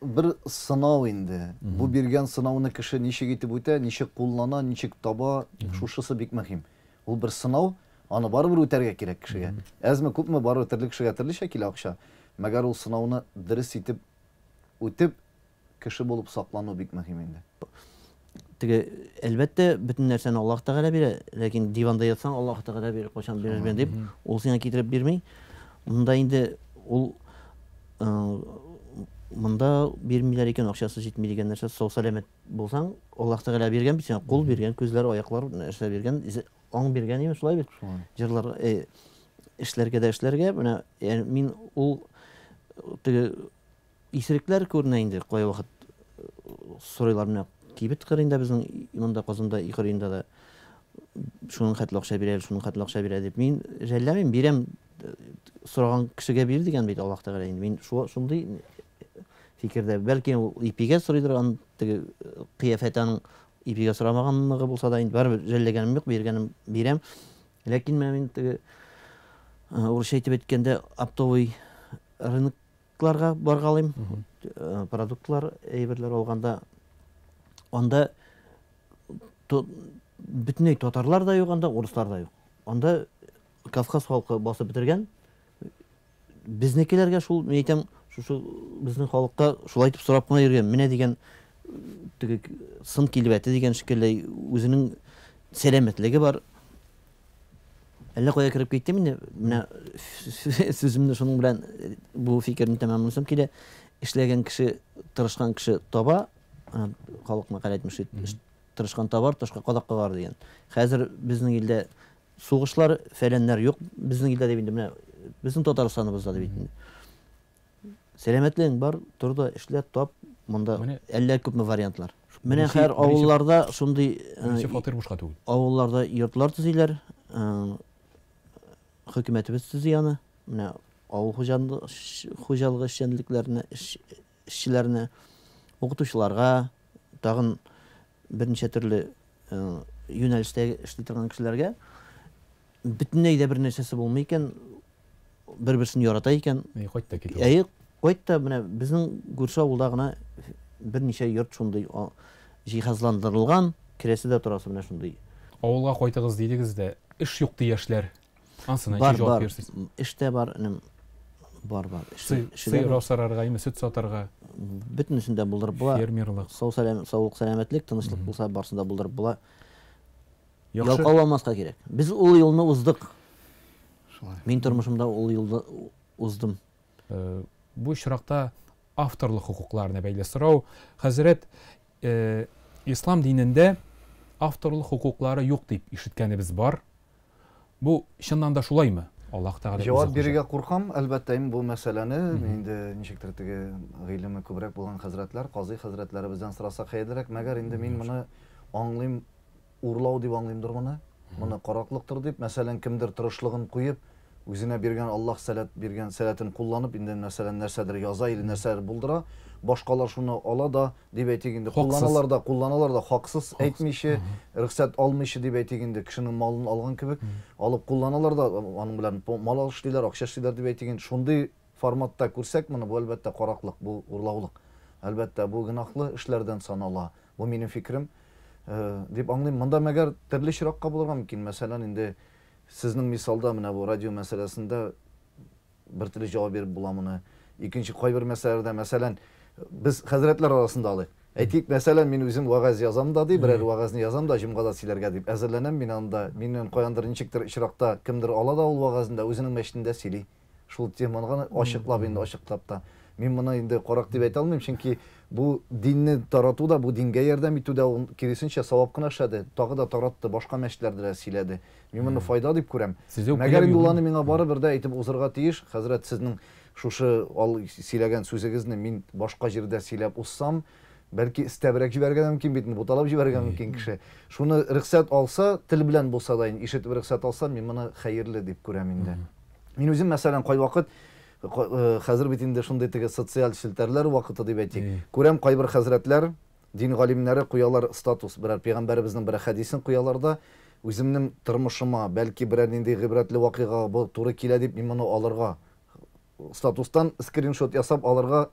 бер сынау инде. Бу биргән сынауны кеше ничек итеп үтә, ничек куллана, ничек таба, шушысы бик мөһим. Ул бер сынау, аны барыбер үтәргә кирәк кешегә. Әзме күпме барыбер төрле кешегә төрлечә килә акча. Мәгәр ул сынауны дөрес итеп үтеп, кеше булып саклану бик мөһим инде. Теге, әлбәттә, бөтен нәрсәне Аллаһ Тәгалә бирә, ләкин диванда ятсаң, Аллаһ Тәгалә бирер, кайчан бирер бирер дип, ул сиңа китереп бирми. Монда инде ул монда бирмиләр икән, акчасы җитми дигән нәрсә, сау-сәламәт булсаң, Аллаһ Тәгалә биргән бит сиңа, кул биргән, күзләр, аяклар, нәрсә биргән, аң биргән, имеш, шулай бит. Җырлар, эшләргә дә эшләргә, менә мин ул теге Исерекләр күренә инде, кайвакыт сорыйлар, менә кибет кырыенда безнең монда Казанда өй кырыенда да шуның хәтле акча бирә, шуның хәтле акча бирә дип. Мин жәлләмим, бирәм, сораган кешегә бир дигән бит Аллаһ Тәгалә инде. Мин шундый фикердә. Бәлки ул ипигә сорыйдыр, аның теге кыяфәте аның ипигә сорамаганлыгы булса да инде барыбер жәлләгәнем юк, биргәнем бирәм. Ләкин менә мин теге урысча әйтеп әйткәндә оптовый. Рынокларга баргалыйм, продуктлар, әйберләр алганда анда бөтенләй татарлар да юк анда, урыслар да юк. Анда Кавказ халкы басып бетергән. Безнекеләргә шул, мин әйтәм, шушы безнең халыкка шулай итеп сорап кына йөргән. Менә дигән теге сын килбәте дигән шикелле үзенең сәламәтлеге бар. Әллә кая кереп киттем инде. Менә сүземне шуның белән бу фикерне тәмамлыйсым килә. Эшләгән кеше, тырышкан кеше таба, халык мәкале әйтмешли, тырышкан табар, ташка кадак кагар дигән. Хәзер безнең илдә сугышлар, фәләннәр юк безнең илдә дип инде менә безнең Татарстаныбызда дип инде. Сәламәтлегең бар, тор да эшлә, тап, монда әллә күпме вариантлар. Менә хәер авылларда шундый беренче фатир бушка түгел. Авылларда йортлар төзиләр, хөкүмәтебез төзи аны. Менә авыл хуҗалыгы эшчәнлекләренә, эшчеләренә, укытучыларга, тагын берничә төрле юнәлештә эшли торган кешеләргә бөтенләй дә бер нәрсәсе булмый икән, бер-берсен ярата икән. Әйе, кайт та кит. Әйе, кайт та менә безнең күрше авылда гына берничә йорт шундый җиһазландырылган, керәсе дә торасы менә шундый. Авылга кайтыгыз дидегез дә, эш юк ди яшьләр. Ансына ничек җавап бирерсез? Бар, эш тә бар, энем. Бар, бар. Сыер асрарга, име сөт сатарга. Бөтенесен дә булдырып була. Фермерлык. Сау сәлам, саулык, сәламәтлек, тынычлык булса, барысын да булдырып була. Ялкауланмаска кирәк. Без ул юлны уздык. Шулай. Мин тормышымда ул юлны уздым. Бу очракта авторлык хокукларына бәйле сорау. Хәзрәт, ислам динендә авторлык хокуклары юк дип ишеткәнебез бар. Бу чыннан да шулаймы? Аллаһ Тәгалә үзе Җавап бирергә куркам, әлбәттә, инде бу мәсьәләне инде ничектер теге гыйлеме күбрәк булган хәзрәтләр, казый хәзрәтләребездән сорасак хәерлерәк. Мәгәр инде мин моны аңлыйм, урлау дип аңлыймдыр моны. Моны караклыктыр дип, мәсәлән, кемдер тырышлыгын куеп, үзенә биргән Аллаһ сәләт биргән сәләтен кулланып, инде мәсәлән, нәрсәдер яза или нәрсәдер булдыра, башкалар шуны ала да, дип әйтик инде, кулланалар да, кулланалар да хаксыз әйтмичә, рөхсәт алмыйча дип әйтик инде, кешенең малын алган кебек, алып кулланалар да, аның белән мал эшлиләр, акча эшлиләр дип әйтик инде. Шундый форматта күрсәк моны, бу әлбәттә караклык, бу урлаулык. Әлбәттә, бу гөнаһлы эшләрдән санала. Бу минем фикерем дип аңлыйм. Монда мәгәр төрле очракка булырга мөмкин. Мәсәлән, инде сезнең мисалда менә бу радио мәсьәләсендә бер төрле җавап биреп була моны. Икенче кайбер мәсьәләләрдә, мәсәлән, без хәзрәтләр арасында алыйк. Әйтик, мәсәлән, мин үзем вәгазь язам да ди, берәр вәгазьне язам да, җомгада сөйләргә дип әзерләнәм мин анда. Миннән каяндыр ничектер очракта кемдер ала да ул вәгазьне дә үзенең мәчетендә сөйли. Шул теманы гына ачыклап инде, ачыклап та. Мин моны инде карак дип әйтә алмыйм, чөнки бу динне тарату да, бу дингә ярдәм итү дә ул киресенчә савап кына эшләде, тагы да таратты, башка мәчетләрдә дә сөйләде. Мин моны файда дип күрәм. Мәгәр инде ул аны миңа барыбер дә әйтеп узырга тиеш. Хәзрәт, сезнең шушы ал сөйләгән сүзегезне мин башка җирдә сөйләп узсам, бәлки өстәбрәк җибәрергә дә мөмкин бит, буталап җибәрергә мөмкин кеше. Шуны рөхсәт алса, тел белән булса да инде ишетеп рөхсәт алса, мин моны хәерле дип күрәм инде. Мин үзем, мәсәлән, кайвакыт хәзер бит инде шундый теге социаль челтәрләр вакыты дип әйтик. Күрәм кайбер хәзрәтләр, дин галимнәре куялар статус, берәр пәйгамбәребезнең берәр хәдисен куялар да, үземнең тормышыма, бәлки берәр нинди гыйбрәтле вакыйгага бу туры килә дип мин моны алырга, статустан скриншот ясап алырга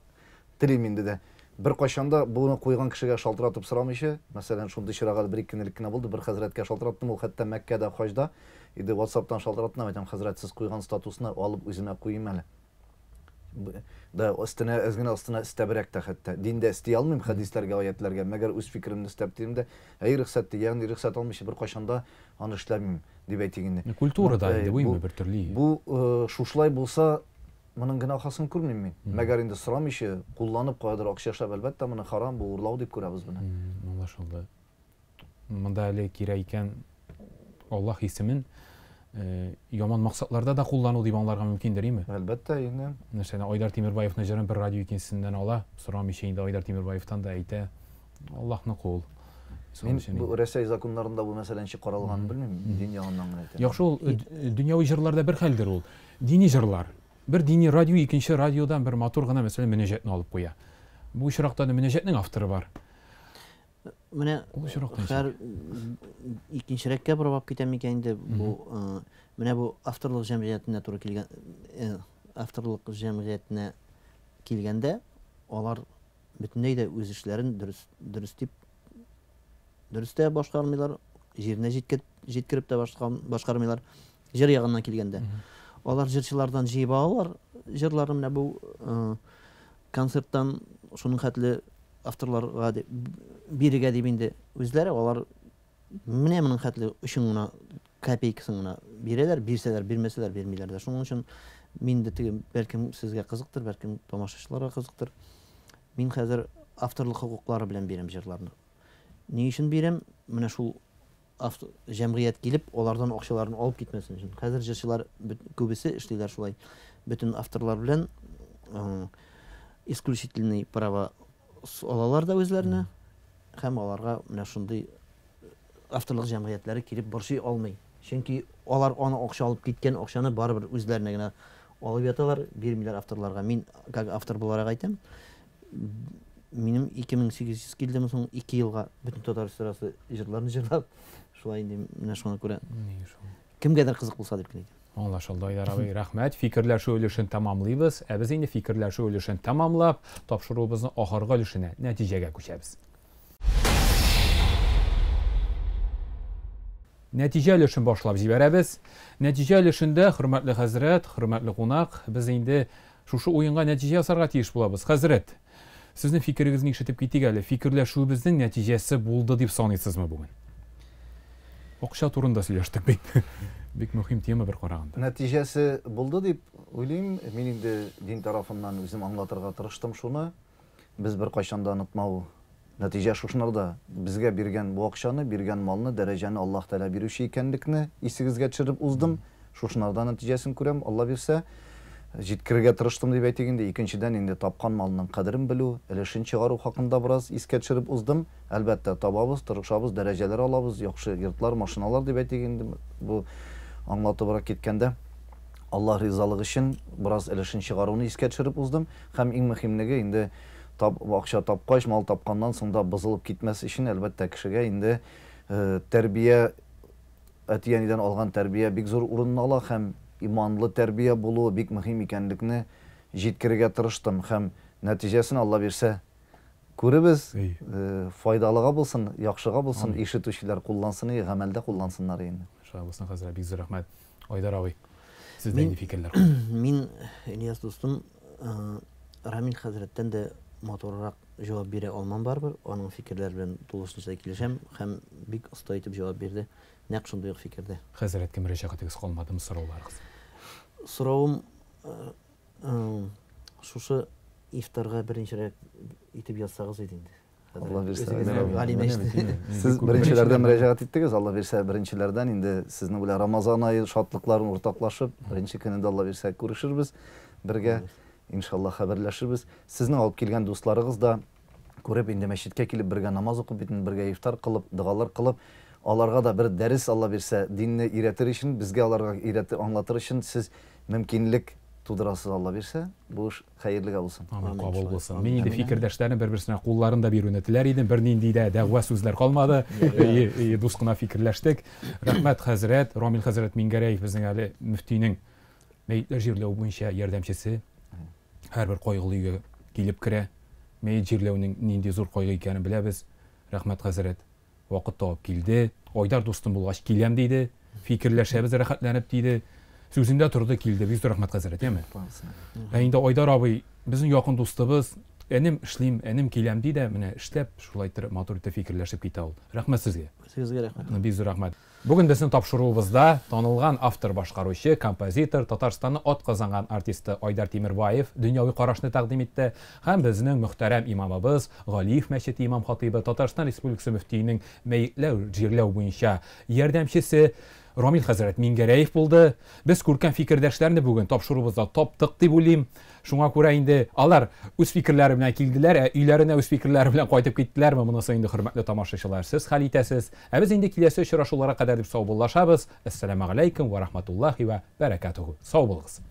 телим инде дә. Беркайчан да буны куйган кешегә шалтыратып сорамыйча, мәсәлән, шундый чирак әле бер-ике көн элек кенә булды, бер хәзрәткә шалтыраттым, ул хәтта Мәккәдә хаҗда иде, WhatsApp-тан шалтыраттым, әйтәм, хәзрәт, сез куйган статусны алып үземә куйыйм әле. Да, өстенә, әз генә астына өстәбрәк тә хәтта. Диндә өсти алмыйм хәдисләргә, аятләргә, мәгәр үз фикеремне өстәп дим дә, әй, рөхсәт ди, ягъни рөхсәт алмыйча беркайчан да аны эшләмим, дип әйтик инде. Культура да инде, бу инде бер төрле. Бу шушылай булса, моның гөнаһасын күрмим мин. Мәгәр инде сорамыйча, кулланып, каядыр акча эшләп, әлбәттә, моны харам, бу урлау дип күрәбез моны. Аңлашылды. Монда әле кирәк икән Аллаһ исемен яман максатларда да куллану дип аңларга мөмкиндер, име? Әлбәттә, инде. Мәсәлән, Айдар Тимербаевның җырын бер радио икенчесеннән ала, сорамыйча инде Айдар Тимербаевтан да әйтә, Аллаһныкы ул. Мин бу Рәсәй законнарында бу мәсьәлә ничек каралганын белмим, дин ягыннан гына әйтәм. Яхшы ул дөньяви җырларда бер хәлдер ул. Дини җырлар. Бер дини радио икенче радиодан бер матур гына, мәсәлән, мөнәҗәтне алып куя. Бу очракта да мөнәҗәтнең авторы бар. Менә Ул очракта хәр икенчерәккә борып алып китәм микән инде бу менә бу авторлык җәмгыятенә туры килгән Авторлык җәмгыятенә килгәндә, алар бөтенләй дә үз эшләрен дөрес дөрес дип дөрес тә башкармыйлар, җиренә җиткереп тә башкармыйлар. Җыр ягыннан килгәндә. Алар җырчылардан җыеп алалар җырларын, менә бу концерттан шуның хәтле авторларга бирергә дип инде үзләре алар менә моның хәтле өчен генә копейкасын гына бирәләр, бирсәләр, бирмәсәләр, бирмиләр дә. Шуның өчен мин дә теге, бәлкем сезгә кызыктыр, бәлкем тамашачыларга кызыктыр. Мин хәзер авторлык хокуклары белән бирәм җырларны. Ни өчен бирәм? Менә шул җәмгыять килеп, алардан акчаларын алып китмәсен өчен. Хәзер җырчылар күбесе эшлиләр шулай. Бөтен авторлар белән исключительный права алалар да үзләренә һәм аларга менә шундый авторлык җәмгыятьләре килеп борчый алмый. Чөнки алар аны акча алып киткән акчаны барыбер үзләренә генә алып яталар, бирмиләр авторларга. Мин как автор буларак әйтәм, минем 2800 килдеме соң 2 елга бөтен татар эстрадасы җырларын җырлап, шулай инде менә шуңа күрә. Кемгәдер кызык булса дип кенә әйтәм. Аңлашылды, Айдар абый, рәхмәт. Фикерләшү өлешен тәмамлыйбыз. Ә без инде фикерләшү өлешен тәмамлап, тапшыруыбызның ахыргы өлешенә, нәтиҗәгә күчәбез. Нәтиҗә өлешен башлап җибәрәбез. Нәтиҗә өлешендә, хөрмәтле хәзрәт, хөрмәтле кунак, без инде шушы уенга нәтиҗә ясарга тиеш булабыз. Хәзрәт, сезнең фикерегезне ишетеп китик әле. Фикерләшүебезнең нәтиҗәсе булды дип саныйсызмы бүген? Акча турында сөйләштек бит. Бик мөһим тема бер караганда. Нәтиҗәсе булды дип уйлыйм. Мин инде дин тарафыннан үзем аңлатырга тырыштым шуны. Без беркайчан да онытмау нәтиҗә шушынарда. Безгә биргән бу акчаны, биргән малны, дәрәҗәне Аллаһ Тәгалә бирүче икәнлекне исегезгә төшереп уздым. Шушынарда нәтиҗәсен күрәм, Алла бирсә. Җиткерергә тырыштым дип әйтик инде. Икенчедән инде тапкан малның кадерен белү, өлешен чыгару хакында бераз искә төшереп уздым. Әлбәттә, табабыз, тырышабыз, дәрәҗәләр алабыз, яхшы йортлар, машиналар дип әйтик инде бу аңлатыбрак киткәндә. Аллаһ ризалыгы өчен бераз өлешен чыгаруны искә төшереп уздым. Һәм иң мөһимлеге инде акча тапкач, мал тапканнан соң да бозылып китмәс өчен, әлбәттә, кешегә инде тәрбия, әти-әнидән алган тәрбия бик зур урын ала һәм иманлы тәрбия булуы бик мөһим икәнлекне җиткерергә тырыштым. Һәм нәтиҗәсен Алла бирсә күребез, файдалыга булсын, яхшыга булсын, ишетүчеләр куллансын, гамәлдә куллансыннар инде. Шулай булсын, хәзрәт, бик зур рәхмәт. Айдар абый, сездә нинди фикерләр? Мин, Ильяс дустым, Рамил хәзрәттән дә матуррак җавап бирә алмам барыбер. Аның фикерләре белән тулысынча килешәм һәм бик оста итеп җавап бирде. Нәкъ шундый ук фикердә. Хәзрәткә мөрәҗәгатегез калмадымы, сорауларыгыз? Соравым шушы ифтарга беренчерәк итеп язсагыз иде инде. Алла бирсә, сез беренчеләрдән мөрәҗәгать иттегез, Алла бирсә, беренчеләрдән инде сезнең белән Рамазан ае шатлыкларын уртаклашып, беренче көнендә Алла бирсә күрешербез, бергә иншалла хәбәрләшербез. Сезнең алып килгән дусларыгыз да күреп инде мәчеткә килеп бергә намаз укып, бит бергә ифтар кылып, догалар кылып, аларга да бер дәрес Алла бирсә, динне өйрәтер өчен, безгә аларга өйрәтер, аңлатыр өчен сез мөмкинлек тудырасыз Алла бирсә, бу эш хәерлегә булсын. Амин, кабул булсын. Мин инде фикердәшләрнең бер-берсенә кулларын да бирүне теләр идем. Бернинди дә дәгъва сүзләр калмады. Дус кына фикерләштек. Рәхмәт, хәзрәт, Рамил хәзрәт Мингәрәев безнең әле мөфтинең мәетләр җирләү буенча ярдәмчесе. Һәрбер кайгылы өйгә килеп керә. Мәет җирләүнең нинди зур кайгы икәнен беләбез. Рәхмәт, хәзрәт. Вакыт табып килде. Айдар дустым булгач киләм диде. Фикерләшәбез рәхәтләнеп диде. Сүзендә торды, килде. Бик зур рәхмәт, хәзрәт, яме? Ә инде Айдар абый, безнең якын дустыбыз, энем эшлим, энем киләм ди дә, менә эшләп, шулай итеп матур итеп фикерләшеп китә ул. Рәхмәт сезгә. Сезгә рәхмәт. Бик зур рәхмәт. Бүген безнең тапшыруыбызда танылган автор-башкаручы, композитор, Татарстанның ат казанган артисты Айдар Тимербаев дөньяви карашны тәкъдим итте һәм безнең мөхтәрәм имамыбыз Галиев мәчете имам хатыйбы, Татарстан Республикасы мөфтиенең мәетләү җирләү буенча ярдәмчесе Рамил хәзрәт Мингәрәев булды. Без күркәм фикердәшләрне бүген тапшыруыбызда таптык дип уйлыйм. Шуңа күрә инде алар үз фикерләре белән килделәр, ә өйләренә үз фикерләре белән кайтып киттеләрме? Монысы инде, хөрмәтле тамашачылар, сез хәл итәсез. Ә без инде киләсе очрашуларга кадәр дип саубуллашабыз. Әссәламу алейкум ва рахматуллахи ва баракатуху. Сау булыгыз.